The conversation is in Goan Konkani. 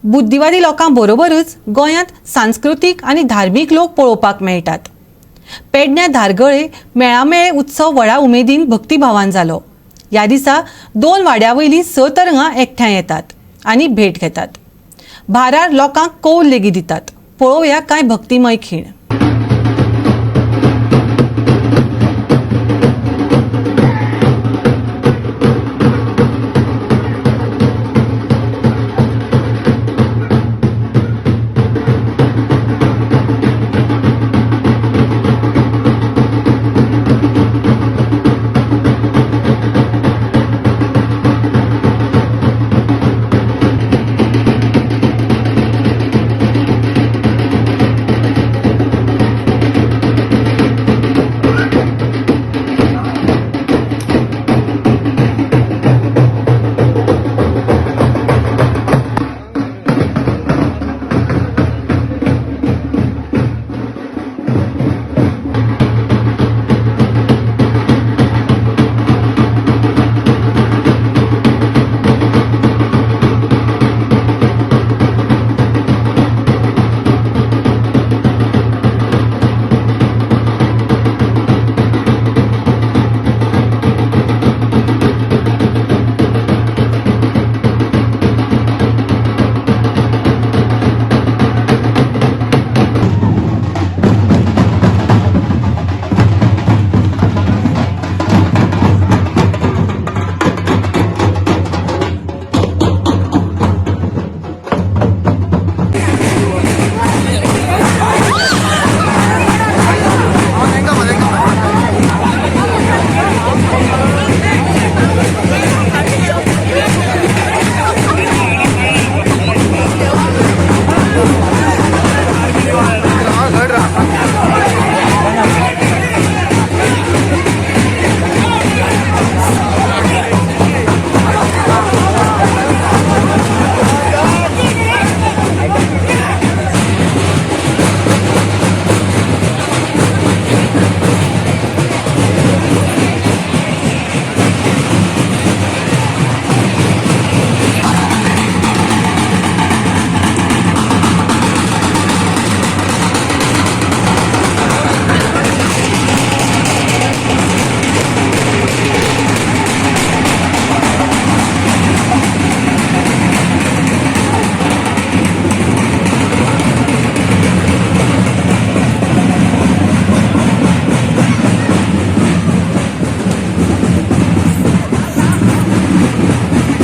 बुद्धिवादी लोकां बरोबरच गोंयांत सांस्कृतीक आनी धार्मीक लोक पळोवपाक मेळटात. पेडण्या धारगळे मेळामेळ उत्सव व्हडा उमेदीन भक्तिभावान जालो. ह्या दिसा 2 वाड्या वयलीं 6 तरंगां एकठांय येतात आनी भेट घेतात. भारार लोकांक कौल लेगीत दितात. पळोवया कांय भक्तिमय खीण.